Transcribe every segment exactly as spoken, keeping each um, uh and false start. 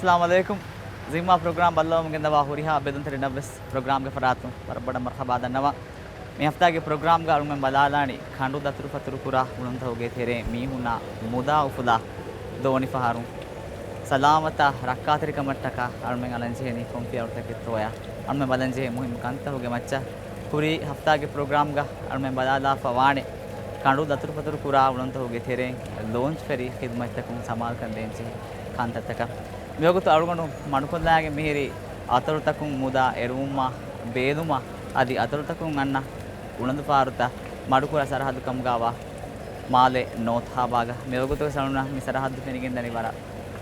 އައްސަލާމު ޢަލައިކުމް. ޒިންމާ ޕްރޮގްރާމް ބައްލަވަމުން ގެންދަވާ ހުރިހާ ބެލުންތެރިންނަށްވެސް ޕްރޮގްރާމްގެ ފަރާތުން ވަރަށް ބޮޑަށް މަރުޙަބާ ދަންނަވަން. މި ހަފްތާގެ ޕްރޮގްރާމްގަ އަޅުގަނޑުމެން ބަލާލާނީ ކަނޑު ދަތުރުފަތުރު ކުރާ އުޅަނދުތަކުގެ ތެރެއިން މީހުންނާ މުދާ އުފުލާ ދޯނިފަހަރު ސަލާމަތާ ރައްކާތެރިކަމަށްޓަކާ އަޅުމެން އަޅަންޖެހެނީ ކޮން ފިޔަވަޅުތަކެއްތޯޔާ؟ އަޅުމެން ބަލަންޖެހޭ މުހިންމު ކަންތަކުގެ މައްޗަށް. ކުރީ ހަފްތާގެ ޕްރޮގްރާމްގަ އަޅުމެން ބަލާލާފަ ވާނެ ކަނޑު ދަތުރުފަތުރު ކުރާ އުޅަނދުތަކުގެ ތެރެއިން ލޯންޗް ފެރީ ޚިދުމަތްތަކުން ސަމާލުކަން ދޭންޖެހޭ ކަންތައްތަކަށް. މިވަގުތު އަޅުގަނޑު މަޑުކޮށްލާގެން މިހިރީ އަތޮޅުތަކުން މުދާ އެރުވުމާ ބޭލުމާ އަދި އަތޮޅުތަކުން އަންނަ އުޅަނދުފަހަރުތައް މަޑުކުރާ ސަރަހައްދު ކަމުގައިވާ މާލެ ނޯތް ހާބާގަ. މިވަގުތުވެސް އަޅުންނަށް މި ސަރަހައްދު ފެނިގެންދަނީ ވަރަށް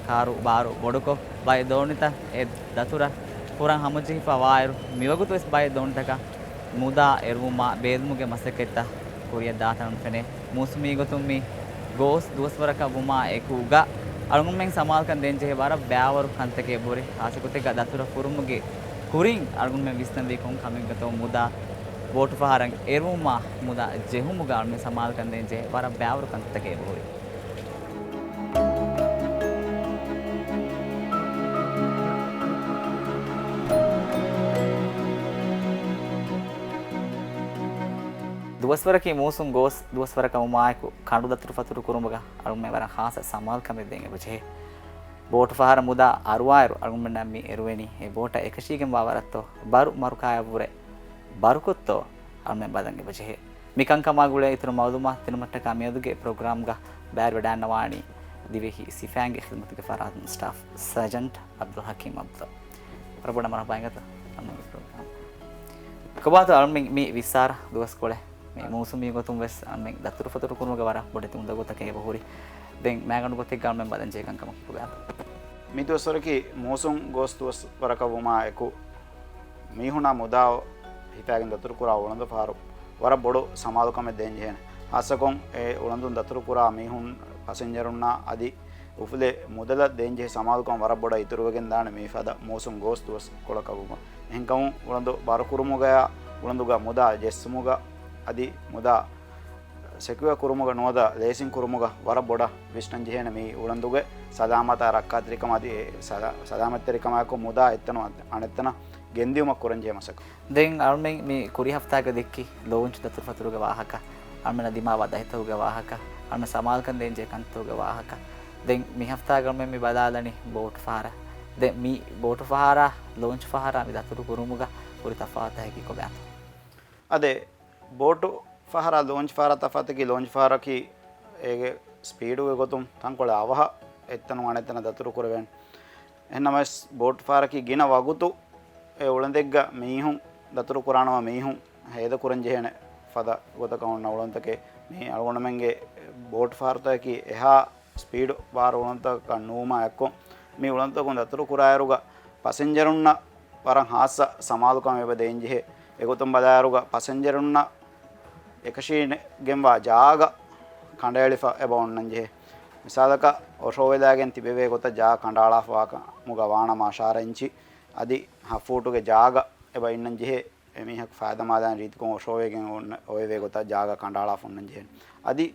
ކާރު ބާރު ބޮޑުކޮށް، ބައެއް ދޯނިތައް އެ ދަތުރަށް ކުރަން ހަމަޖެހިފަ ވާއިރު، މިވަގުތުވެސް ބައެއް ދޯނިތަކަށް މުދާ އެރުވުމާ ބޭލުމުގެ މަސައްކަތްތައް ކުރިއަށް ދާތަނުން ފެނޭ. މޫސުމީ ގޮތުން މި ގޯސް ދުވަސްވަރަކަށް ވުމާ އެކުގަ އަޅުގަނޑުމެން ސަމާލުކަން ދޭންޖެހޭ ވަރަށް ބައިވަރު ކަންތަކެއް ބުރި. ހާއްސަގޮތެއްގަ ދަތުރަށް ކުރުމުގެ ކުރިން އަޅުގަނޑުމެން ވިސްނަންވީ ކޮން ކަމެއްގަތޯ މުދާ ބޯޓުފަހަރަށް އެރުވުމާ މުދާ ޖެހުމުގަ އަޅުގަނޑުމެން ސަމާލުކަން ދޭންޖެހޭ ވަރަށް ބައިވަރު ކަންތަކެއް ބުރި. ދުވަސްވަރަކީ މޫސުން ގޯސް ދުވަސްވަރަކަށް ވުމާއެކު، ކަނޑު ދަތުރުފަތުރު ކުރުމުގަ އަޅުގަނޑުމެން ވަރަށް ޚާއްޞަ ސަމާލުކަމެއް ދޭން އެބަޖެހޭ. ބޯޓުފަހަރަށް މުދާ އަރުވާއިރު އަޅުގަނޑުމެންނަށް މި އެރުވެނީ އެ ބޯޓަށް އެކަށީގެންވާ ވަރަށްތޯ، ބަރު މަރުކާޔަށްވުރެ ބަރުކޮށްތޯ އަޅުގަނޑުމެން ބަލަން އެބަޖެހޭ. މިކަންކަމާ ގުޅޭ އިތުރު މައުލޫމާތު ދިނުމަށްޓަކާ މިއަދުގެ ޕްރޮގްރާމްގަ ބައިވެރިވެޑާންނަވާނީ ދިވެހި ސިފައިންގެ ޚިދުމަތުގެ ފަރާތުން ސްޓާފް ސާޖަންޓް އަބްދުލް ޙަކީމް އަބްދުﷲ. ވަރަށް ބޮޑަށް މަރުޙަބާ އިނގޭތޯ އަޅުގަނޑުގެ ޕްރޮގްރާމް. ކޮބާތޯ އަޅުގަނޑުމެން މި ވިއްސާރަ ދުވަސްކޮޅެއް މި މޫސުމީ ގޮތުން ވެސް އަޅުގަނޑުމެން ދަތުރުފަތުރު ކުރުމުގަ ވަރަށް ބޮޑެތި އުނދަގޫތަކެއް އެބަހުރި. ދެން މައިގަނޑު ގޮތެއްގަ އަޅުގަނޑުމެން ބަލަންޖެހޭ ކަންކަމަކީ ކޮބާތޯ؟ މި ދުވަސްވަރަކީ މޫސުން ގޯސް ދުވަސްވަރަކަށް ވުމާ އެކު، މީހުންނާ މުދާ ހިފާގެން ދަތުރުކުރާ އުޅަނދު ފަހަރު ވަރަށް ބޮޑު ސަމާލުކަމެއް ދޭންޖެހޭނެ. ހާއްސަކޮށް އެ އުޅަނދުން ދަތުރުކުރާ މީހުން ޕަސެންޖަރުންނާ އަދި އުފުލޭ މުދަލަށް ދޭންޖެހޭ ސަމާލުކަން ވަރަށް ބޮޑަށް އިތުރުވެގެން ދާނެ މިފަދަ މޫސުން ގޯސް ދުވަސްކޮޅަކަށް ވުމަށް. އެހެންކަމުން އުޅަނދު ބަރުކުރުމުގަޔާ އުޅަނދުގަ މުދާ ޖެއްސުމުގަ އަދި މުދާ ސެކިއުއާ ކުރުމުގަ ނުވަތަ ލޭސިން ކުރުމުގަ ވަރަށް ބޮޑަށް ވިސްނަން ޖެހޭނެ މި އުޅަނދުގެ ސަލާމަތާ ރައްކާތެރިކަމާ އަދި އެ ސަލާ-، ސަލާމަތްތެރިކަމާއެކު މުދާ އެއްތަނުން އަނެއްތަނަށް ގެންދިއުމަށް ކުރަންޖެހޭ މަސައްކަތް. ދެން އަޅުމެން މި ކުރީ ހަފްތާގަ ދެއްކި ލޯންޗް ދަތުރުފަތުރުގެ ވާހަކަ، އަޅުމެންނަށް ދިމާވާ ދަތިތަކުގެ ވާހަކަ، އަޅުމެން ސަމާލުކަން ދޭންޖެހޭ ކަންތަކުގެ ވާހަކަ. ދެން މި ހަފްތާގަ އަޅުމެން މި ބަލާލަނީ ބޯޓު ފަހަރަށް. ދެން މި ބޯޓު ފަހަރާ ލޯންޗް ފަހަރާ މި ދަތުރު ކުރުމުގަ ހުރި ތަފާތުތަކަކީ ކޮބާތޯ؟ އާދެ، ބޯޓު ފަހަރާ ލޯންޗް ފަހަރާ ތަފާތަކީ، ލޯންޗް ފަހަރަކީ އޭގެ ސްޕީޑުގެ ގޮތުން ތަންކޮޅެއް އަވަހަށް އެއްތަނުން އަނެއްތަނަށް ދަތުރު ކުރެވޭނެ. އެހެންނަމަވެސް، ބޯޓު ފަހަރަކީ ގިނަ ވަގުތު އެ އުޅަނދެއްގަ މީހުން ދަތުރު ކުރާނަމަ، މީހުން ހޭދަ ކުރަން ޖެހޭނެ ފަދަ ގޮތަކަށް އޮންނަ އުޅަނދުތަކެއް. މީ އަޅުގަނޑުމެންގެ ބޯޓު ފަހަރުތަކަކީ އެހާ ސްޕީޑު ބާރު އުޅަނދުތަކަކަށް ނުވުމާ އެއްކޮށް، މި އުޅަނދުތަކުން ދަތުރު ކުރާއިރުގަ ޕަސެންޖަރުންނަށް ވަރަށް ހާއްސަ ސަމާލުކަމެއް އެބަ ދޭންޖެހޭ. އެގޮތުން ބަލާއިރުގަ ޕަސެންޖަރުންނަށް އެކަށީގެންވާ ޖާގަ ކަނޑައެޅިފަ އެބަ އޮންނަންޖެހޭ. މިސާލަކަށް، އޮށޯވެލާގެން ތިބެވޭ ގޮތަށް ޖާގަ ކަނޑައަޅާފަވާ ކަމުގަ ވާނަމަ އަށާރަ އިންޗި އަދި ހަ ފޫޓުގެ ޖާގަ އެބަ އިންނަންޖެހޭ. އެމީހަކު ފައިދަމާލާނެ ރީތިކޮށް އޮށޯވެގެން އޮންނަ، އޮވެވޭ ގޮތަށް ޖާގަ ކަނޑައަޅާފަ އޮންނަންޖެހޭނެ. އަދި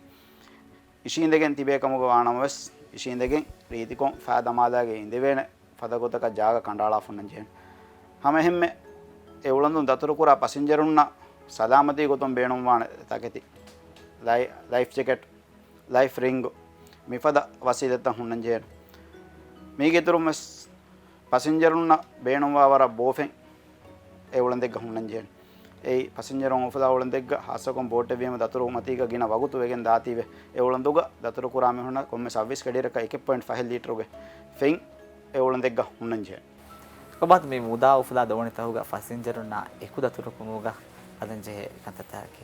އިށީނދެގެން ތިބޭ ކަމުގަ ވާނަމަވެސް، އިށީނދެގެން ރީތިކޮށް ފައިދަމާލާގެ އިނދެވޭނެ ފަދަ ގޮތަކަށް ޖާގަ ކަނޑައަޅާފަ އޮންނަންޖެހޭނެ. ހަމައެހެންމެ، އެ އުޅަނދުން ދަތުރުކުރާ ޕަސެންޖަރުންނަށް ސަލާމަތީ ގޮތުން ބޭނުންވާނެ ތަކެތި، ލައި-، ލައިފް ޖެކެޓް، ލައިފް ރިންގު، މިފަދަ ވަސީލަތްތައް ހުންނަންޖެހޭނެ. މީގެ އިތުރުން ވެސް ޕަސެންޖަރުންނަށް ބޭނުންވާ ވަރަށް ބޯފެން އެ އުޅަނދެއްގަ ހުންނަންޖެހޭނެ. އެއީ، ޕަސެންޖަރުން އުފުލާ އުޅަނދެއްގަ، ހާއްސަކޮށް ބޯޓެއް ވީމަ ދަތުރު މަތީގަ ގިނަ ވަގުތު ވެގެން ދާތީވެ، އެ އުޅަނދުގަ ދަތުރުކުރާ މީހުންނަށް ކޮންމެ ސަރވިސް ގަޑިއިރަކަށް އެކެއް ޕޮއިންޓް ފަހެއް ލީޓަރުގެ ފެން އެ އުޅަނދެއްގަ ހުންނަންޖެހޭނެ. ކޮބާތޯ މި މުދާ އުފުލާ ދޯނިތަކުގަ ފަސިންޖަރުންނާ އެކު ދަތުރު ކުރުމުގަ ހަދަންޖެހޭ ކަންތައްތަކަކީ؟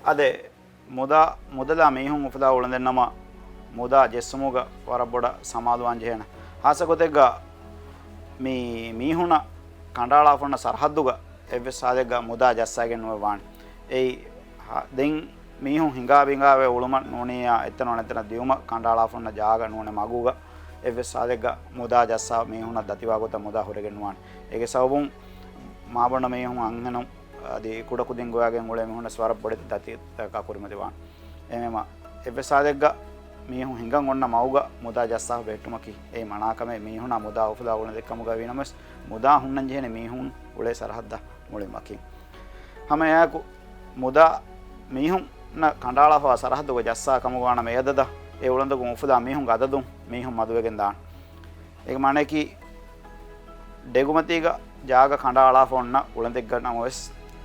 އާދެ، މުދާ، މުދަލާ މީހުން އުފުލާ އުޅަނދެއްނަމަ، މުދާ ޖެއްސުމުގަ ވަރަށް ބޮޑަށް ސަމާލުވާން ޖެހޭނެ. ހާއްސަގޮތެއްގަ މި މީހުނަށް ކަނޑައަޅާފަ އޮންނަ ސަރަހައްދުގަ އެއްވެސް ހާލެއްގަ މުދާ ޖައްސާގެން ނުވެ ވާނެ. އެއީ، ހަ-، ދެން މީހުން ހިނގާ ބިނގާވެ އުޅުމަށް ނޫނިއްޔާ އެތަނުން އަނެއްތަނަށް ދިއުމަށް ކަނޑައަޅާފަ އޮންނަ ޖާގަ ނޫނޭ މަގުގަ އެއްވެސް ހާލެއްގަ މުދާ ޖައްސާ މީހުނަށް ދަތިވާ ގޮތަށް މުދާ ހުރެގެން ނުވާނެ. އޭގެ ސަބަބުން މާބަނޑު މީހުން އަންހެނުން އަދި ކުޑަކުދިން ގޮވާގެން އުޅޭ މީހުންނަށް ވަރަށް ބޮޑެތި ދަތިތަކާ ކުރިމަތިވާނެ. އެހެންވީމަ އެއްވެސް ހާލެއްގަ މީހުން ހިނގަން އޮންނަ މައުގަ މުދާ ޖައްސާފަ ބެހެއްޓުމަކީ އެއީ މަނާކަމެއް. މީހުނާ މުދާ އުފުލާ އުޅެނދެއްކަމުގަ ވީނަމަވެސް، މުދާ ހުންނަން ޖެހޭނެ މީހުން އުޅޭ ސަރަހައްދަށް މުޅިން ވަކިން. ހަމަ އެއާއެކު މުދާ މީހުންނަށް ކަނޑައަޅާފަވާ ސަރަހައްދުގަ ޖައްސާ ކަމުގަ ވާނަމަ، އެ އަދަދަށް އެ އުޅަނދުގަ އުފުލާ މީހުންގެ އަދަދުން މީހުން މަދުވެގެން ދާނެ. އޭގެ މާނައަކީ، ޑެގުމަތީގަ ޖާގަ ކަނޑައަޅާފަ އޮންނަ އުޅަނދެއްގަ ނަމަވެސް،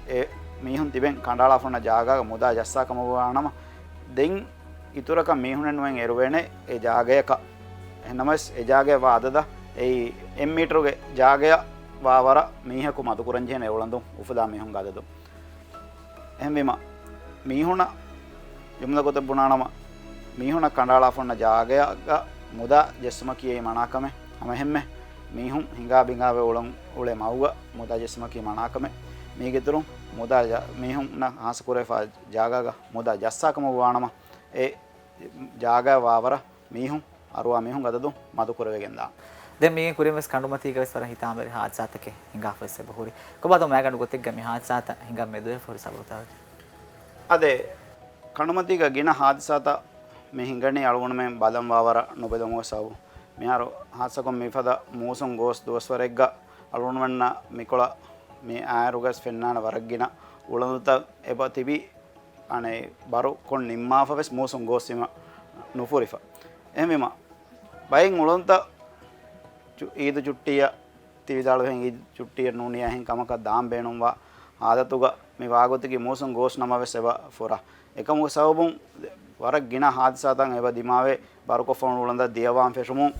އެ މީހުން ތިބެން ކަނޑައަޅާފަ އޮންނަ ޖާގާގަ މުދާ ޖައްސާ ކަމަށް ވާނަމަ، ދެން އިތުރަކަށް މީހުނެއް ނުވެން އެރުވޭނެ އެ ޖާގަޔަކަށް. އެހެންނަމަވެސް، އެ ޖާގަޔަށް ވާ އަދަދަށް އެއީ އެއް މީޓަރުގެ ޖާގަޔަށް ވާ ވަރަށް މީހަކު މަދުކުރަން ޖެހޭނެ އެ އުޅަނދުން އުފުލާ މީހުންގެ އަދަދުން. އެހެންވީމަ، މީހުނަށް ޖުމްލަ ގޮތަށް ބުނާނަމަ، މީހުނަށް ކަނޑައަޅާފަ އޮންނަ ޖާގަޔަށް މުދާ ޖެއްސުމަކީ އެއީ މަނާކަމެއް. ހަމައެހެންމެ މީހުން ހިނގާ ބިނގާވެ އުޅަން އުޅޭ މައުގަ މުދާ ޖެއްސުމަކީ މަނާކަމެއް. މީގެއިތުރުން މުދާ ޖާ-، މީހުންނަށް ހާއްސަ ކުރެވިފާ ޖާގާގަ މުދާ ޖައްސާ ކަމަށް ވާނަމަ، އެ ޖާގަޔަށް ވާވަރަށް މީހުން، އަރުވާ މީހުން އަދަދު މަދުކުރެވިގެންދާނެ. ދެން މީގެ ކުރިން ވެސް ކަނޑުމަތީގަ ވެސް ވަރަށް ހިތާމަވެރި ހާދިސާތަކެއް ހިނގާފަ ވެސް އެބަ ހުރި. ކޮބާތޯ މައިގަނޑު ގޮތެއްގަ މި ހާދިސާތައް ހިނގަން މެދުވެފަ ހުރި ސަބަބުތަކަކީ؟ އާދެ، ކަނޑުމަތީގަ ގިނަ ހާދިސާތައް މި ހިނގަނީ އަޅުގަނޑުމެން ބަލަން ވާވަރަށް ނުބެލުމުގެ ސަބަބުން. މިހާރު ހާއްސަކޮށް މިފަދަ މޫސުން ގޯސް ދުވަސްވަރެއްގަ އަޅުގަނޑުމެންނަށް މިކޮޅަށް މި އާއިރުގަސް ފެންނާނެ ވަރަށް ގިނަ އުޅަނދުތައް އެބަ ތިބި، އަނެއް ބަރު ކޮށް ނިންމާފަ ވެސް މޫސުން ގޯސް ސިމަ ނުފުރިފަ. އެހެންވީމަ، ބައެއް އުޅަނދުތައް ޗު-، އީދު ޗުއްޓީއަށް ތި ވިދާޅުވިހެން އީދު ޗުއްޓީއަށް ނޫނީ އެހެން ކަމަކަށް ދާން ބޭނުންވާ ހާލަތުގަ މި ވާގޮތަކީ މޫސުން ގޯސް ނަމަވެސް އެބަ ފުރާ. އެކަމުގެ ސަބަބުން ވަރަށް ގިނަ ހާދިސާތައް އެބަ ދިމާވެ، ބަރުކޮށްފަ އުޅަނދަށް ދިޔަވާން ފެށުމުން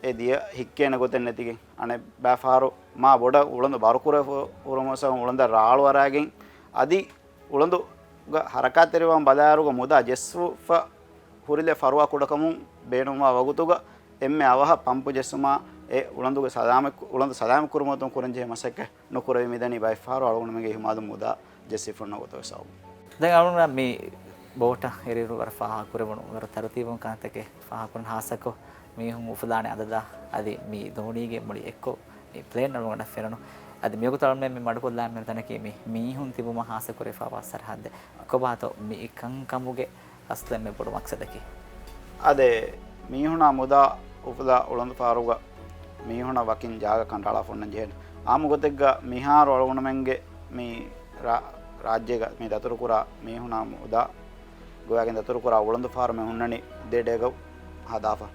އެ ދިޔަ ހިއްކޭނެ ގޮތެއް ނެތިގެން، އަނެއް ބައެއް ފަހަރު މާ ބޮޑަށް އުޅަނދު ބަރުކުރެ ހު-، ހުރުމުގެ ސަބަބުން އުޅަނދަށް ރާޅު އަރާގެން އަދި އުޅަނދުގަ ހަރަކާތްތެރިވާން ބަލާއިރުގަ މުދާ ޖެއްސުފަ ހުރިލެއް ފަރުވާ ކުޑަކަމުން ބޭނުންވާ ވަގުތުގަ އެންމެ އަވަހަށް ޕަމްޕު ޖެއްސުމާ އެ އުޅަނދުގެ ސަލާމަތް، އުޅަނދު ސަލާމަތް ކުރުމަށް ކުރަންޖެހޭ މަސައްކަތް ނުކުރެވި މިދަނީ ބައެއްފަހަރު އަޅުގަނޑުމެންގެ އިހުމާލުން މުދާ ޖެއްސިފަ އޮންނަ ގޮތުގެ ސަބަބުން. ދެން އަޅުގަނޑު މި ބޯޓަށް އެރިއިރު ވަރަށް ފާހަގަކުރެވުނު ވަރަށް ތަރުތީބުން ކަންތަކެއް ފާހަގަކުރަން ހާއްސަކޮށް މީހުން އުފުލާނެ އަދަދާ އަދި މި ދޯނީގެ މުޅި އެއްކޮށް މި ޕްލޭން އަޅުގަނޑަށް ފެނުނު. އަދި މިވަގުތު އަޅުގަނޑުމެން މި މަޑުކޮށްލާ މި ތަނަކީ މި މީހުން ތިބުމަށް ހާއްސަ ކުރެވިފާވާ ސަރަހައްދެއް. ކޮބާތޯ މި ކަންކަމުގެ އަސްލު އެންމެ ބޮޑު މަޤްޞަދަކީ؟ އާދެ، މީހުނާ މުދާ އުފުލާ އުޅަނދުފާރުގަ މީހުނަށް ވަކިން ޖާގަ ކަނޑައަޅާފަ އޮންނަން ޖެހޭނެ. އާއްމު ގޮތެއްގަ މިހާރު އަޅުގަނޑުމެންގެ މި ރާ-، ރާއްޖޭގަ މި ދަތުރުކުރާ މީހުނާ މުދާ ގޮވައިގެން ދަތުރުކުރާ އުޅަނދުފާރު މި ހުންނަނީ ދެ ޑެގު ހަދާފަ.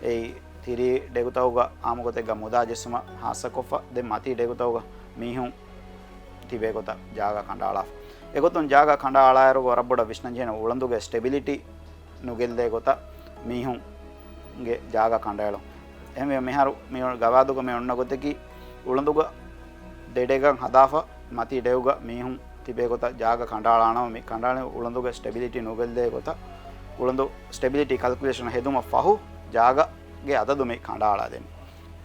އެއީ ތިރީ ޑެގުތަކުގަ އާއްމު ގޮތެއްގަ މުދާ ޖެއްސުމަށް ހާއްސަކޮށްފަ، ދެން މަތީ ޑެގުތަކުގަ މީހުން ތިބޭ ގޮތަށް ޖާގަ ކަނޑައަޅާފަ. އެގޮތުން ޖާގަ ކަނޑައަޅާއިރު ވަރަށް ބޮޑަށް ވިސްނަން ޖެހޭނެ އުޅަނދުގެ ސްޓެބިލިޓީ ނުގެއްލޭ ގޮތަށް މީހުންގެ ޖާގަ ކަނޑައެޅުން. އެހެންވެ މިހާރު މި ގަވާއިދުގަ މި އޮންނަ ގޮތަކީ އުޅަނދުގަ ދެ ޑެގަށް ހަދާފަ، މަތީ ޑެގުގަ މީހުން ތިބޭ ގޮތަށް ޖާގަ ކަނޑައަޅާނަމަ، މި ކަނޑައަޅި އުޅަނދުގެ ސްޓެބިލިޓީ ނުގެއްލޭ ގޮތަށް އުޅަނދު ސްޓެބިލިޓީ ކަލްކުލޭޝަން ހެދުމަށް ފަހު ޖާގަގެ އަދަދު މި ކަނޑައަޅާ ދެން.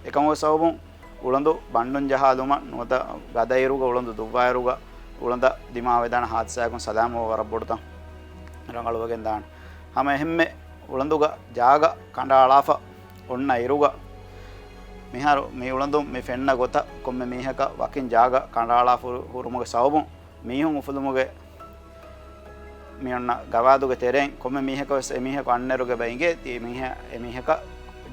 އެކަމުގެ ސަބަބުން އުޅަނދު ބަނޑުން ޖަހާލުމަށް ނުވަތަ ގަދައިރުގަ އުޅަނދު ދުއްވާއިރުގަ އުޅަނދަށް ދިމާވެދާނެ ހާދިސާއަކުން ސަލާމަތްވުމަށް ވަރަށް ބޮޑުތަން ރަނގަޅުވެގެން ދާނެ. ހަމަ އެހެންމެ އުޅަނދުގަ ޖާގަ ކަނޑައަޅާފަ އޮންނަ އިރުގަ މިހާރު މި އުޅަނދުން މި ފެންނަ ގޮތަށް ކޮންމެ މީހަކަށް ވަކިން ޖާގަ ކަނޑައަޅާފަ ހުރު-، ހުރުމުގެ ސަބަބުން މީހުން އުފުލުމުގެ މި އޮންނަ ގަވާއިދުގެ ތެރެއިން ކޮންމެ މީހަކަށް ވެސް އެމީހަކު އަންނައިރުގަ އެބަ އިނގޭ ތި މީހާ، އެމީހަކަށް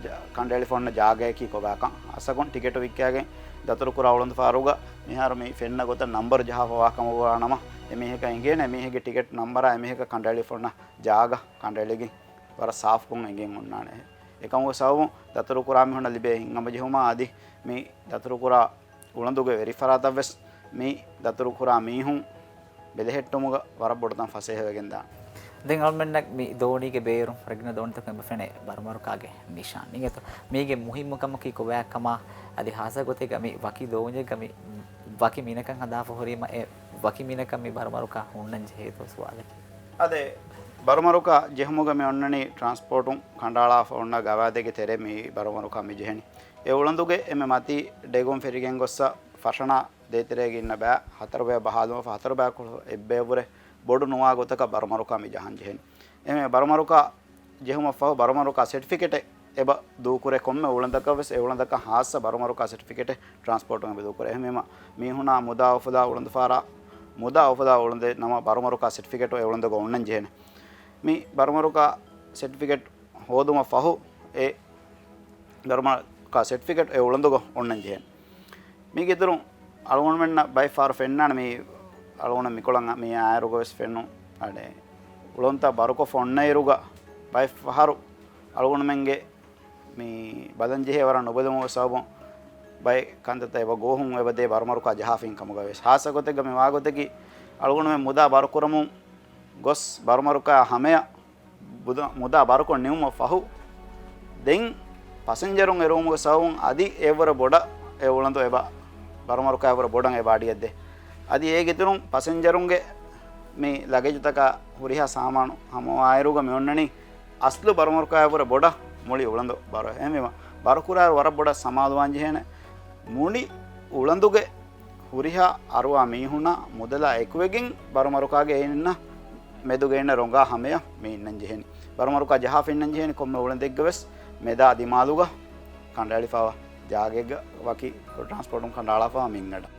ޖަ-، ކަނޑައެޅިފަ އޮންނަ ޖާގަޔަކީ ކޮބާކަން. ހާއްސަކޮށް ޓިކެޓު ވިއްކާގެން ދަތުރުކުރާ އުޅަނދުފާރުގަ މިހާރު މި ފެންނަ ގޮތަށް ނަންބަރު ޖަހާފަ ވާ ކަމަށް ވާނަމަ، އެމީހަކަށް އެނގޭނެ އެމީހެއްގެ ޓިކެޓް ނަންބަރާ އެމީހަކަށް ކަނޑައެޅިފަ އޮންނަ ޖާގަ ކަނޑައެޅިގެން ވަރަށް ސާފުކޮށް އެނގެން އޮންނާނެ. އެކަމުގެ ސަބަބުން ދަތުރުކުރާ މީހުންނަށް ލިބޭ ހިތްހަމަޖެހުމާ އަދި މި ދަތުރުކުރާ އުޅަނދުގެ ވެރިފަރާތަށް ވެސް މި ދަތުރުކުރާ މީހުން ބެލެހެއްޓުމުގަ ވަރަށް ބޮޑުތަން ފަސޭހަވެގެން ދާނެ. ދެން އަޅުމެންނަށް މި ދޯނީގެ ބޭރު ރަނގަޅު ދޯނިތަކުން އެބަ ފެނޭ ބަރުމަރުކާގެ ނިޝާން. އިނގޭތޯ؟ މީގެ މުހިއްމުކަމަކީ ކޮބާކަމާ އަދި ހާއްސަ ގޮތެއްގަ މި ވަކި ދޯންޏެއްގަ މި ވަކި މީނަކަށް ހަދާފަ ހުރީމަ އެ ވަކި މީނަކަށް މި ބަރުމަރުކާ ހުންނަން ޖެހޭތޯ ސުވާލަކީ. އާދެ، ބަރުމަރުކާ ޖެހުމުގަ މި އޮންނަނީ ޓްރާންސްޕޯޓުން ކަނޑައަޅާފަ އޮންނަ ގަވާއިދެއްގެ ތެރޭ މި ބަރުމަރުކާ މި ޖެހެނީ. އެ އުޅަނދުގެ އެންމެ މަތީ ޑެގުން ފެށިގެން ގޮއްސަ ފަށަނާ ދޭތެރޭގަ އިންނަ ބައި ހަތަރު ބައި ބަހާލުމަށް ފަހު ހަތަރު ބަޔަކު އެއްބަޔަށްވުރެ ބޮޑު ނުވާ ގޮތަކަށް ބަރުމަރުކާ މި ޖަހަން ޖެހެނީ. އެހެންވެ ބަރުމަރުކާ ޖެހުމަށްފަހު ބަރުމަރުކާ ސެޓްފިކެޓެއް އެބަ ދޫކުރޭ. ކޮންމެ އުޅަނދަކަށް ވެސް އެ އުޅަނދަކަށް ހާއްސަ ބަރުމަރުކާ ސެޓްފިކެޓެއް ޓްރާންސްޕޯޓުން އެބަ ދޫކުރޭ. އެހެންވީމަ މީހުނާ މުދާ އުފުލާ އުޅަނދުފާރާ މުދާ އުފުލާ އުޅަނދެއް ނަމަ ބަރުމަރުކާ ސެޓްފިކެޓު އެ އުޅަނދުގަ އޮންނަން ޖެހޭނެ. މި ބަރުމަރުކާ ސެޓްފިކެޓް ހޯދުމަށް ފަހު އެ ދަރުމަކާ ސެޓްފިކެޓް އެ އުޅަނދުގަ އޮންނަން ޖެހޭނެ. މީގެ އިތުރުން އަޅުގަނޑުމެންނަށް ބައެއް ފަހަރު ފެންނާނެ މީ އަޅުގަނޑު މިކޮޅަށް މި އާއިރުގަ ވެސް ފެންނު އަޑެ އުޅަނދުތައް ބަރުކޮށް އޮންނައިރުގަ ބައެއް ފަހަރު އަޅުގަނޑުމެންގެ މި ބަލަން ޖެހޭ ވަރަށް ނުބެލުމުގެ ސަބަބުން ބައެއް ކަންތައްތައް އެބަ ގޯހުން އެބަ ދޭ ބަރުމަރުކާ ޖަހާފައި ކަމުގަ ވެސް. ހާއްސަ ގޮތެއްގަ މި ވާގޮތަކީ އަޅުގަނޑުމެން މުދާ ބަރުކުރަމުން ގޮސް ބަރުމަރުކާ ހަމަޔަށް ބުދަ-، މުދާ ބަރުކޮށް ނިމުމަށް ފަހު، ދެން ޕަސެންޖަރުން އެރުވުމުގެ ސަބަބުން އަދި އެއްވަރަށް ބޮޑަށް އެ އުޅަނދު އެބަ، ބަރުމަރުކާ އެއްވަރަށް ބޮޑަށް އެބަ އަޑިއަށްދޭ. އަދި އޭގެ އިތުރުން ޕަސެންޖަރުންގެ މި ލަގޭޖުތަކާ ހުރިހާ ސާމާނު ހަމަވާއިރުގަ މި އޮންނަނީ އަސްލު ބަރުމަރުކާއަށްވުރެ ބޮޑަށް މުޅި އުޅަނދު ބަރު. އެހެންވީމަ، ބަރުކުރާއިރު ވަރަށް ބޮޑަށް ސަމާލުވާން ޖެހޭނެ. މުޅި އުޅަނދުގެ ހުރިހާ އަރުވާ މީހުންނާ މުދަލާ އެކުވެގެން ބަރުމަރުކާގެ އެއިންނަ މެދުގައި އިންނަ ރޮނގާ ހަމަޔަށް މި އިންނަން ޖެހެނީ. ބަރުމަރުކާ ޖަހާފަ އިންނަން ޖެހެނީ ކޮންމެ އުޅަނދެއްގަ ވެސް މެދާ ދިމާލުގަ ކަނޑައެޅިފައިވާ ޖާގައެއްގަ ވަކި ޓްރާންސޕޯޓުން ކަނޑައަޅާފައިވާ މިންގަނޑަށް.